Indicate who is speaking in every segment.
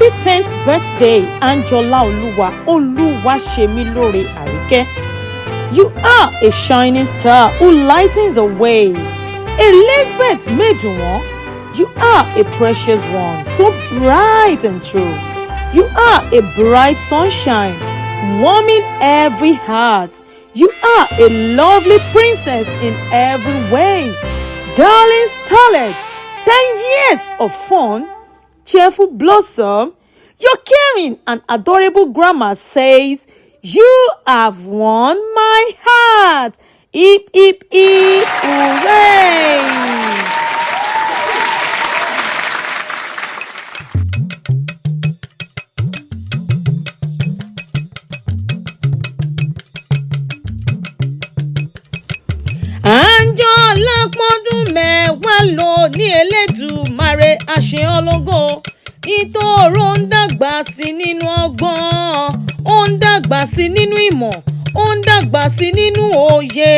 Speaker 1: Happy 10th birthday, Anjola Oluwasemilore Arike. You are a shining star who lightens the way. Elizabeth Meduwon, you are a precious one, so bright and true. You are a bright sunshine, warming every heart. You are a lovely princess in every way. Darling starlet, 10 years of fun, cheerful blossom. Your caring and adorable grandma says, you have won my heart. Hip, hip, hip, hooray! Anjola pọ́dún mẹ́wàá lò ní Elédùmarè àṣẹ ológo. Nítorí ó ń dàgbà sí nínú ọgbọ́n, ó ń dàgbà sí nínú ìmọ̀, ó ń dàgbà sí nínú òye.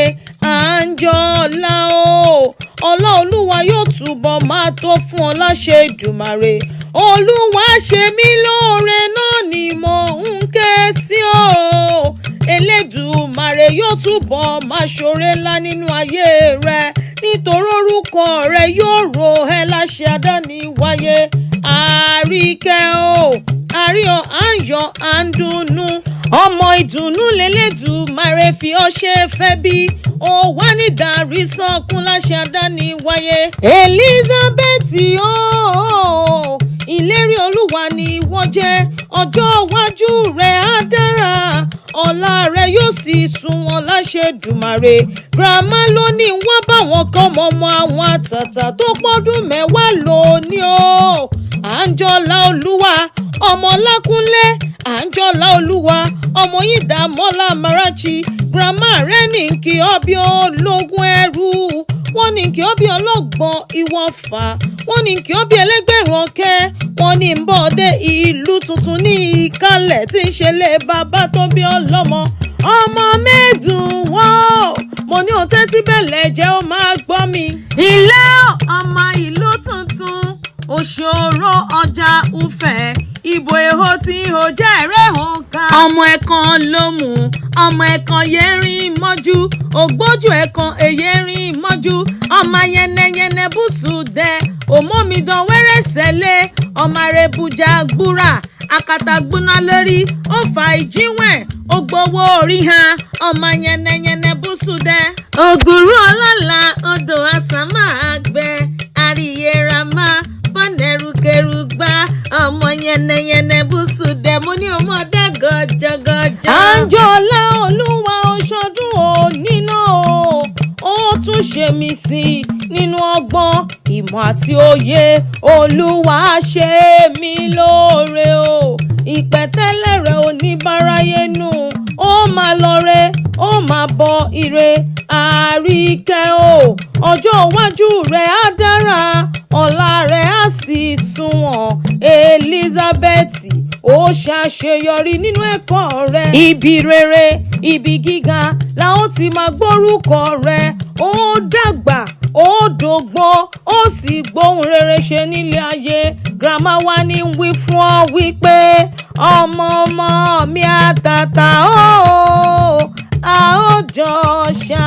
Speaker 1: Anjola o, ọlá Olúwa yóò túbọ̀ máa tó fún ọ láṣẹ Èdùmàrè. Oluwasemilore náà ni mò ń ké sí o. Elédùmarè yóò túbọ̀ máa ṣoore ńlá nínú ayé rẹ, nítorí orúkọ rẹ yóò rò ẹ́ láṣẹ àdániwáyé. Arike o, àríyọ̀ ayọ̀ àndùnnú, ọmọ ìdùnnú l'Elédùmarè fi ọ́ ṣe fẹ́ bí, ó wá ní ìdarí sọ́kún láṣẹ àdániwáyé. Elizabeth o, ìlérí Olúwa ni wọ́n jẹ́, ọjọ́ iwájú rẹ̀ á dára, ọ̀la rẹ̀ yóò sì sunwọ̀n láṣẹ Èdùmàrè. Grandma ló ní wọ́n bá wọn kọ́ ọmọ àwọn àtàtà tó pọ́dún mẹ́wàá lónìí o. Anjola Olúwa ọmọ Lákúnlé, Anjola Olúwa ọmọ Ìdámọ́lá Marachi. Grandma rẹ̀ ní kí ọ bí ológun ẹrú, wọ́n ní kí ọ bí ọlọ́gbọ́n Ìwọ̀fà, wọ́n ní kí ọ bí ẹlẹ́gbẹ̀rún ọ̀kẹ́, wọ́n ní ń bọ̀ dé Ilutuntun ní Ikale tí ń ṣe lé bàbá tó bí ọlọ́mọ. Ọmọ Meduwon, mo ní òun tẹ́tí bẹ̀lẹ̀ jẹ́ ó máa gbọ́ mi. Ilé ọmọ Ilutuntun, òṣòro ọjà Ufẹ̀, ìbò èho tí ò jẹ́ ẹ̀rẹ́ hàn ká. Ọmọ ẹ̀kan ló mú, ọmọ ẹ̀kan yẹrin mọ́jú, ògbójú ẹ̀kan èyẹrin mọ́jú. Ọmọ yẹnẹyẹnẹ bùsù dẹ, òmómidán wẹ́rẹ́ sẹ́lẹ̀. Ọmọ arẹbùjà gbúra, àkàtà gbóná lórí, ó fa ìjíwẹ̀, ó gbowó orí hàn. Ọmọ yẹnẹyẹnẹ bùsù dẹ. Ògùrú ọlọ́lá odò àsámà àgbẹ̀, àríyéra máa bọ́nẹ̀rùkẹrùgbà. Ọmọ yẹnẹyẹnẹ bùsù dẹ, mo ní ọmọdé gọjọgọjọ. Anjola Olúwa oṣọdún òní náà o, ó tún ṣe mí sí i nínú ọgbọ́n, ìmọ̀ àti òye. Oluwasemilore o, ìpẹ̀tẹ́lẹ̀ rẹ̀ ò ní báráyé nù, ó máa lọ́re, ó máa bọ ire. Arike o, ọjọ́ iwájú rẹ̀ á dára, ọ̀la rẹ̀ á sì sunwọ̀n. Elizabeth ó ṣàṣeyọrí nínú ẹ̀kọ́ rẹ̀, ibi rere, ibi gíga la ó ti máa gbórúkọ rẹ̀. Ó dàgbà, ó dògbó, ó sì gbóhùn rere ṣe nílé ayé. Grandma wa ní wí fún ọ wípé ọmọ ọmọ mi àtàtà o, a ó jọ ṣá.